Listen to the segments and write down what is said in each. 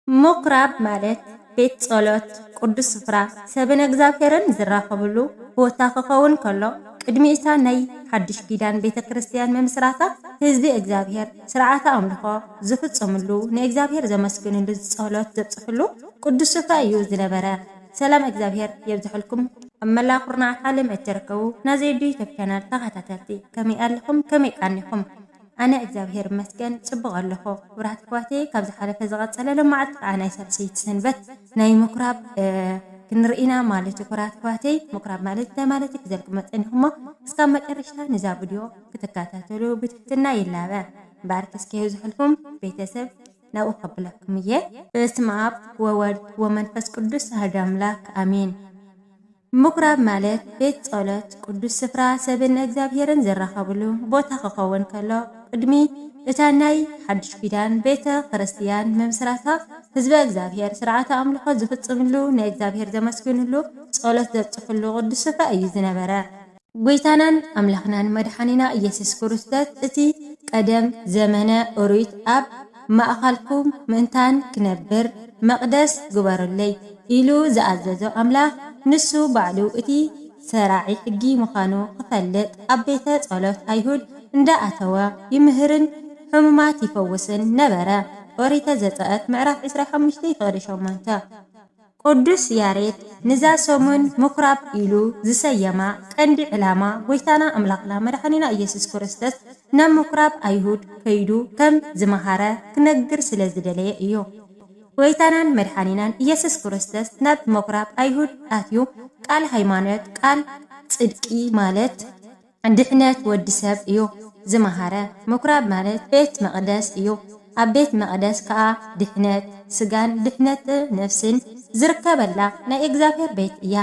ምኩራብ ማለት ቤት ጸሎት፣ ቅዱስ ስፍራ፣ ሰብን እግዚኣብሄርን ዝራኸብሉ ቦታ ክኸውን ከሎ፣ ቅድሚ እታ ናይ ሓድሽ ኪዳን ቤተ ክርስቲያን ምምስራታ፣ ህዝቢ እግዚኣብሄር ስርዓተ ኣምልኾ ዝፍጽምሉ፣ ንእግዚኣብሄር ዘመስግንሉ፣ ጸሎት ዘብጽሕሉ ቅዱስ ስፍራ እዩ ዝነበረ። ሰላም እግዚኣብሄር የብዝሐልኩም። ኣብ መላእ ኩርናዓት ዓለም እትርከቡ ናዚ ዩቱብ ቻናል ተኸታተልቲ፣ ከመይ ኣለኹም? ከመይ ቀኒኹም? ኣነ እግዚኣብሄር ይመስገን ጽቡቕ ኣለኹ። ክቡራት ኣሕዋተይ፣ ካብ ዝሓለፈ ዝቐጸለ ሎማዓንቲ ከኣ ናይ ሳልሰይቲ ሰንበት ናይ ምኩራብ፣ እ፣ ክንርኢና ማለት እዩ። ክቡራት ኣሕዋተይ፣ ምኩራብ ማለት እንታይ ማለት እዩ? ክዘልኩም መጸን ኢኹሞ። እስካብ መጨረሽታ ንዛ ቪድዮ ክትከታተሉ ብትሕትና ይላበ። እምበኣር እስከ ይብዝሕልኩም ቤተሰብ ናብኡ ከብለኩም እየ። በስመ ኣብ ወወልድ ወመንፈስ ቅዱስ ኣሐዱ ኣምላክ ኣሜን። ምኩራብ ማለት ቤት ጸሎት፣ ቅዱስ ስፍራ፣ ሰብን እግዚኣብሄርን ዝራኸብሉ ቦታ ክኸውን ከሎ፣ ቅድሚ እታ ናይ ሓድሽ ኪዳን ቤተ ክርስቲያን ምምስራታ፣ ህዝበ እግዚኣብሄር ስርዓተ ኣምልኾ ዝፍጽምሉ፣ ንእግዚኣብሄር ዘመስግንሉ፣ ጸሎት ዘብጽሕሉ ቅዱስ ስፍራ እዩ ዝነበረ። ጐይታናን ኣምላኽናን መድሓኒና ኢየሱስ ክርስቶስ፣ እቲ ቀደም ዘመነ ኦሪት ኣብ ማእከልኩም ምእንታን ክነብር መቕደስ ግበሩለይ ኢሉ ዝኣዘዞ ኣምላኽ፣ ንሱ ባዕሉ እቲ ሰራዒ ሕጊ ምዃኑ ክፈልጥ፣ ኣብ ቤተ ጸሎት ኣይሁድ እንዳኣተወ ይምህርን ሕሙማት ይፈውስን ነበረ። ኦሪተ ዘጸአት ምዕራፍ ዕስራ ሓሙሽተ ፍቕዲ ሸሞንተ። ቅዱስ ያሬድ ንዛ ሰሙን ምኩራብ ኢሉ ዝሰየማ ቀንዲ ዕላማ፣ ጐይታና ኣምላኽና መድሓኒና ኢየሱስ ክርስቶስ ናብ ምኩራብ ኣይሁድ ከይዱ ከም ዝመሃረ ክነግር ስለ ዝደለየ እዩ። ጐይታናን መድሓኒናን ኢየሱስ ክርስቶስ ናብ ምኩራብ ኣይሁድ ኣትዩ፣ ቃል ሃይማኖት፣ ቃል ጽድቂ ማለት ድሕነት ወዲ ሰብ እዩ ዝመሃረ። ምኩራብ ማለት ቤት መቕደስ እዩ። ኣብ ቤት መቕደስ ከኣ ድሕነት ስጋን ድሕነት ነፍስን ዝርከበላ ናይ እግዚኣብሔር ቤት እያ።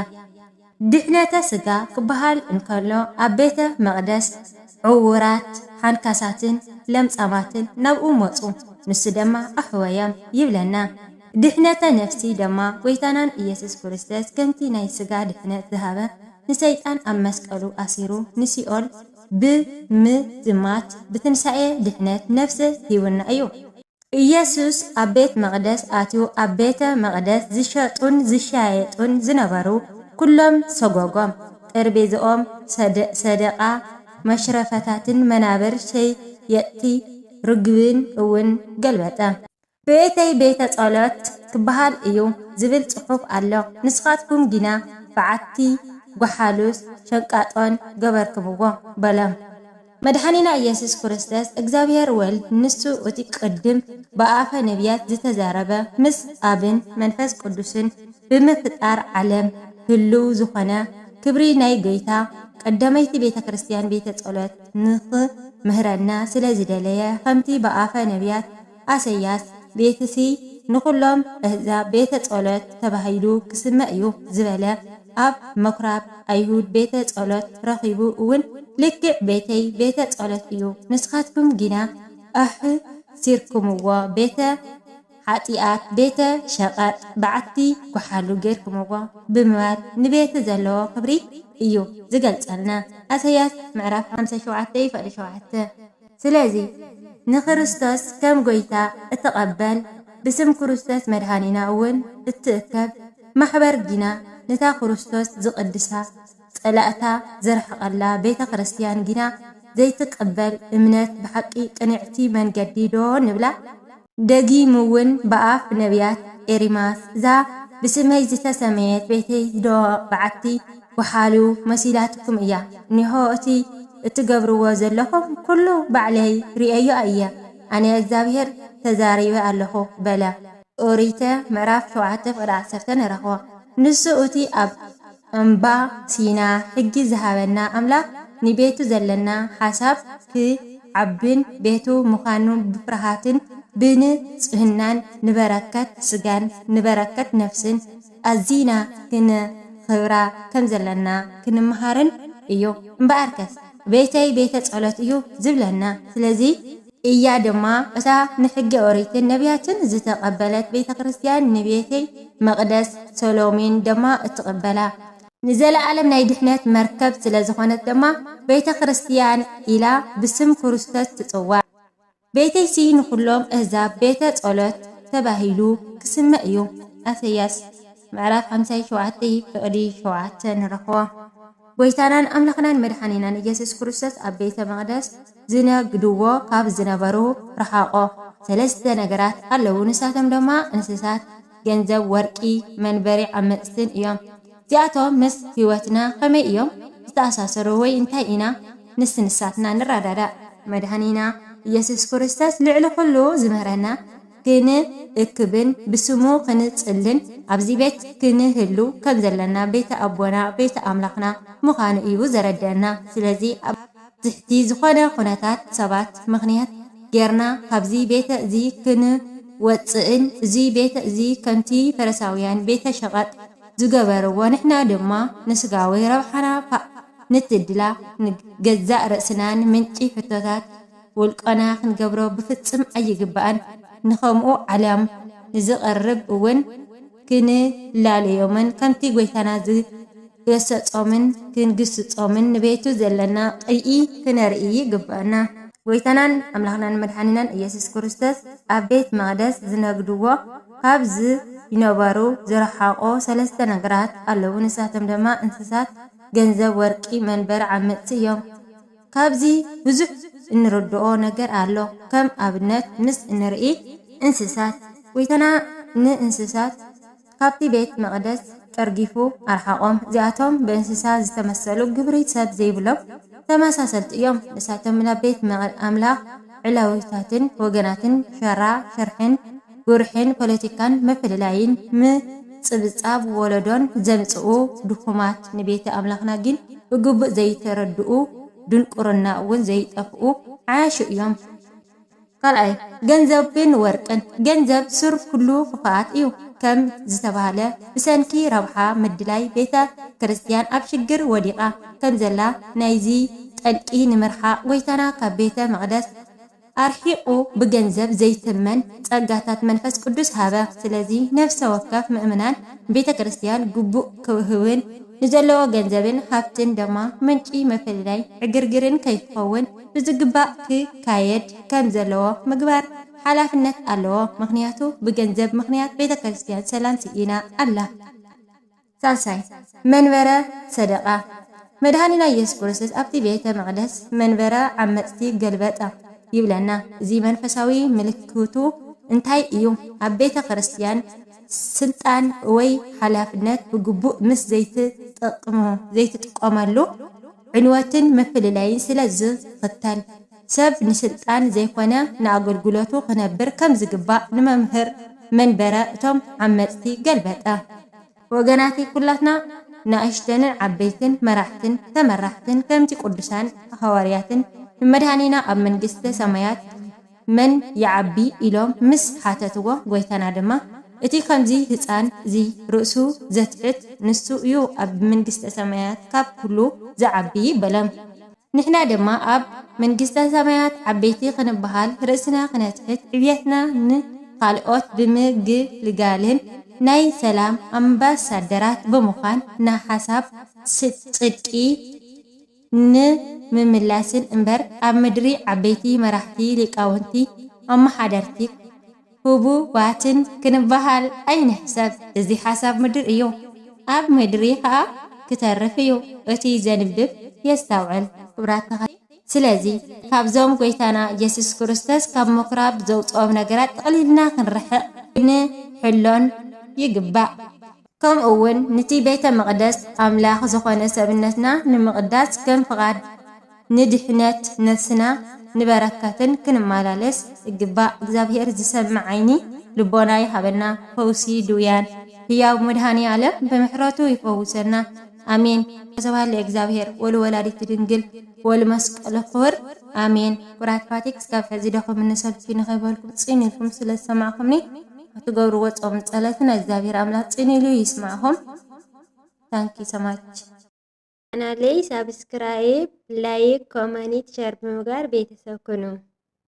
ድሕነተ ስጋ ክበሃል እንከሎ፣ ኣብ ቤተ መቕደስ ዕዉራት፣ ሓንካሳትን ለምጻማትን ናብኡ መጹ፣ ንሱ ደማ ኣሕወዮም ይብለና። ድሕነተ ነፍሲ ደማ ጐይታናን ኢየሱስ ክርስቶስ ከምቲ ናይ ስጋ ድሕነት ዝሃበ፣ ንሰይጣን ኣብ መስቀሉ ኣሲሩ ንሲኦል ብምዝማት ብትንሳኤ ድሕነት ነፍሲ ሂቡና እዩ። ኢየሱስ ኣብ ቤት መቕደስ ኣትዩ ኣብ ቤተ መቕደስ ዝሸጡን ዝሻየጡን ዝነበሩ ኩሎም ሰጎጎም፣ ጠርቤዝኦም፣ ሰደ-፣ ሰደቓ መሽረፈታትን መናብር ሸየጥቲ ርግብን እውን ገልበጠ። ቤተይ ቤተ ጸሎት ክበሃል እዩ ዝብል ጽሑፍ ኣሎ፣ ንስኻትኩም ግና በዓቲ ጓሓሉስ ሸንቃጦን ገበርክምዎ በሎም። መድሓኒና ኢየሱስ ክርስቶስ እግዚኣብሔር ወልድ ንሱ እቲ ቅድም ብኣፈ ነቢያት ዝተዛረበ ምስ ኣብን መንፈስ ቅዱስን ብምፍጣር ዓለም ህልው ዝኾነ ክብሪ ናይ ጐይታ ቀዳመይቲ ቤተ ክርስቲያን ቤተ ጸሎት ንኽምህረና ስለ ዝደለየ፣ ከምቲ ብኣፈ ነቢያት ኣሰያስ ቤትሲ ንኹሎም ኣህዛብ ቤተ ጸሎት ተባሂሉ ክስመ እዩ ዝበለ፣ ኣብ ምኩራብ ኣይሁድ ቤተ ጸሎት ረኺቡ እውን ልክዕ ቤተይ ቤተ ጸሎት እዩ፣ ንስኻትኩም ግና ኣሕሲርኩምዎ ቤተ ሓጢኣት፣ ቤተ ሸቐጥ፣ በዓቲ ጓሓሉ ጌርኩምዎ ብምባል ንቤቲ ዘለዎ ክብሪ እዩ ዝገልጸልና። ኣሰያስ ምዕራፍ ሓምሳ ሸውዓተ ፍቕዲ ሸውዓተ። ስለዚ ንክርስቶስ ከም ጐይታ እትቐበል፣ ብስም ክርስቶስ መድሓኒና እውን እትእከብ ማሕበር ግና፣ ነታ ክርስቶስ ዝቕድሳ ጸላእታ ዘርሕቐላ ቤተ ክርስቲያን ግና ዘይትቅበል እምነት ብሓቂ ቅንዕቲ መንገዲ ዶ ንብላ? ደጊሙ እውን ብኣፍ ነቢያት ኤርምያስ፣ እዛ ብስመይ ዝተሰመየት ቤተይ ዶ በዓቲ ጓሓሉ መሲላትኩም እያ። እነሆ እቲ እትገብርዎ ዘለኹም ኩሉ ባዕለይ ርእየዮ እየ። ኣነ እግዚኣብሔር ተዛሪበ ኣለኹ በለ። ኦሪተ ምዕራፍ ሸውዓተ ፍቕዲ ዓሰርተ ንረኽቦ። ንሱ እቲ ኣብ እምባ ሲና ሕጊ ዝሃበና ኣምላኽ ንቤቱ ዘለና ሓሳብ ክዓብን ቤቱ ምዃኑ ብፍርሃትን ብንጽህናን ንበረከት ስጋን ንበረከት ነፍስን ኣዚና ክነኽብራ ከም ዘለና ክንምሃርን እዩ። እምበኣርከስ ቤተይ ቤተ ጸሎት እዩ ዝብለና። ስለዚ እያ ድማ እታ ንሕጊ ኦሪትን ነቢያትን ዝተቐበለት ቤተ ክርስቲያን ንቤተይ መቕደስ ሰሎሜን ድማ እትቕበላ። ንዘለዓለም ናይ ድሕነት መርከብ ስለ ዝኾነት ድማ ቤተ ክርስቲያን ኢላ ብስም ክርስቶስ ትጽዋዕ። ቤተይሲ ንኹሎም ኣህዛብ ቤተ ጸሎት ተባሂሉ ዝስመ እዩ። ኣሰያስ ምዕራፍ ሓምሳን ሸውዓተን ፍቕዲ ሸውዓተ ንረኽቦ። ጎይታናን ኣምላኽናን መድሓኒናን ኢየሱስ ክርስቶስ ኣብ ቤተ መቕደስ ዝነግድዎ ካብ ዝነበሩ ረሓቖ ሰለስተ ነገራት ኣለዉ። ንሳቶም ድማ እንስሳት፣ ገንዘብ፣ ወርቂ፣ መንበሪ ዓመፅትን እዮም። እዚኣቶም ምስ ህይወትና ከመይ እዮም ዝተኣሳሰሩ ወይ እንታይ ኢና ንስንሳትና ንረዳዳእ? መድሓኒና ኢየሱስ ክርስቶስ ልዕሊ ኩሉ ዝምህረና ክንእክብን ብስሙ ክንጽልን ኣብዚ ቤት ክንህሉ ከም ዘለና ቤተ ኣቦና ቤተ ኣምላኽና ምዃኑ እዩ ዘረድአና። ስለዚ ኣብ ትሕቲ ዝኾነ ኩነታት ሰባት ምኽንያት ጌርና ካብዚ ቤተ እዚ ክንወጽእን እዚ ቤተ እዚ ከምቲ ፈሪሳውያን ቤተ ሸቐጥ ዝገበርዎ ንሕና ድማ ንስጋዊ ረብሓና ፋእ ንትድላ ንገዛእ ርእስናን ምንጪ ሕቶታት ውልቀና ክንገብሮ ብፍጽም ኣይግባእን። ንኸምኡ ዓለም ንዝቐርብ እውን ክንላለዮምን ከምቲ ጎይታና ዝገሰጾምን ክንግስጾምን ንቤቱ ዘለና ቅርኢ ክነርኢ ይግባእና። ጎይታናን ኣምላኽናን መድሓኒናን ኢየሱስ ክርስቶስ ኣብ ቤት መቕደስ ዝነግድዎ ካብ ዝነበሩ ዝረሓቖ ሰለስተ ነገራት ኣለዉ። ንሳቶም ድማ እንስሳት፣ ገንዘብ፣ ወርቂ፣ መንበሪ ዓመጽቲ እዮም። ካብዚ ብዙሕ እንርድኦ ነገር ኣሎ። ከም ኣብነት ምስ እንርኢ እንስሳት፣ ጎይታና ንእንስሳት ካብቲ ቤት መቕደስ ቀርጊፉ ኣርሓቖም። እዚኣቶም ብእንስሳ ዝተመሰሉ ግብሪ ሰብ ዘይብሎም ተመሳሰልቲ እዮም። ንሳቶም ናብ ቤት መቐ-፣ ኣምላኽ ዕላዊታትን ወገናትን ሸራ ሸርሕን ጉርሕን ፖለቲካን ምፍልላይን ምጽብጻብ ወለዶን ዘምጽኡ ድኹማት ንቤተ ኣምላኽና ግን ብግቡእ ዘይተረድኡ ድንቁርና እውን ዘይጠፍኡ ዓያሹ እዮም። ካልኣይ፣ ገንዘብን ወርቅን። ገንዘብ ሱር ኩሉ ክፍኣት እዩ። ከም ዝተባህለ ብሰንኪ ረብሓ ምድላይ ቤተ ክርስቲያን ኣብ ሽግር ወዲቓ ከም ዘላ ናይዚ ጠንቂ ንምርሓቕ ጎይታና ካብ ቤተ መቕደስ ኣርሒቑ ብገንዘብ ዘይትመን ጸጋታት መንፈስ ቅዱስ ሃበ። ስለዚ ነፍሰ ወከፍ ምእመናን ንቤተ ክርስቲያን ግቡእ ክህብን ንዘለዎ ገንዘብን ሃብትን ድማ ምንጪ ምፍልላይ ዕግርግርን ከይትኸውን ብዝግባእ ክካየድ ከም ዘለዎ ምግባር ሓላፍነት ኣለዎ። ምኽንያቱ ብገንዘብ ምኽንያት ቤተ ክርስቲያን ሰላም ስኢና ኣላ። ሳልሳይ፣ መንበረ ሰደቓ። መድሓኒና ኢየሱስ ክርስቶስ ኣብቲ ቤተ መቕደስ መንበረ ዓመጽቲ ገልበጠ ይብለና። እዚ መንፈሳዊ ምልክቱ እንታይ እዩ? ኣብ ቤተ ክርስቲያን ስልጣን ወይ ሓላፍነት ብግቡእ ምስ ዘይትጥቀሙ፣ ዘይትጥቀመሉ ዕንወትን ምፍልላይን ስለ ዝኽተል፣ ሰብ ንስልጣን ዘይኮነ ንኣገልግሎቱ ክነብር ከም ዝግባእ ንመምህር መንበረ እቶም ዓመጽቲ ገልበጠ። ወገናቲ ኩላትና ንኣሽተንን ዓበይትን መራሕትን ተመራሕትን ከምቲ ቅዱሳን ሃዋርያትን ንመድሃኒና ኣብ መንግስተ ሰማያት መን ይዓቢ ኢሎም ምስ ሓተትዎ፣ ጎይታና ድማ እቲ ከምዚ ህፃን እዚ ርእሱ ዘትሕት ንሱ እዩ ኣብ መንግስተ ሰማያት ካብ ኩሉ ዝዓቢ በሎም። ንሕና ድማ ኣብ መንግስተ ሰማያት ዓበይቲ ክንበሃል ርእስና ክነትሕት ዕብየትና ንኻልኦት ብምግልጋልን ናይ ሰላም ኣምባሳደራት ብምዃን ንሓሳብ ጽድቂ ንምምላስን እምበር ኣብ ምድሪ ዓበይቲ መራሕቲ ሊቃውንቲ ኣመሓደርቲ ህቡባትን ክንበሃል ኣይንሕሰብ። እዚ ሓሳብ ምድሪ እዩ፣ ኣብ ምድሪ ኸኣ ክተርፍ እዩ። እቲ ዘንብብ የስተውዕል። ክቡራት ተኸ ስለዚ ካብዞም ጎይታና ኢየሱስ ክርስቶስ ካብ ምኩራብ ዘውፅኦም ነገራት ጠቕሊልና ክንርሕቕ ክንሕሎን ይግባእ። ከምኡ እውን ንቲ ቤተ መቕደስ ኣምላኽ ዝኾነ ሰብነትና ንምቕዳስ ከም ፍቓድ ንድሕነት ነፍስና ንበረከትን ክንመላለስ ይግባእ። እግዚኣብሔር ዝሰምዕ ዓይኒ ልቦና ይሃበና። ፈውሲ ድውያን ህያው መድሃኒ ኣለም ብምሕረቱ ይፈውሰና። ኣሜን። ተሰብሃ ለእግዚኣብሔር ወለወላዲቱ ድንግል ወለመስቀሉ ክቡር ኣሜን። ኩራት ፋቲክ እስካብ ሕዚ ደኹም ንሰልፊ ንኸይበልኩም ጽን ኢልኩም ስለ ዝሰማዕኩምኒ ትገብርዎ ጾምን ጸሎትን እግዚኣብሔር ኣምላኽ ጽን ኢሉ ይስማዕኹም። Thank you so much። ቻናለይ ሳብስክራይብ፣ ላይክ፣ ኮመኒት፣ ሸር ብምግባር ቤተሰብ ኩኑ።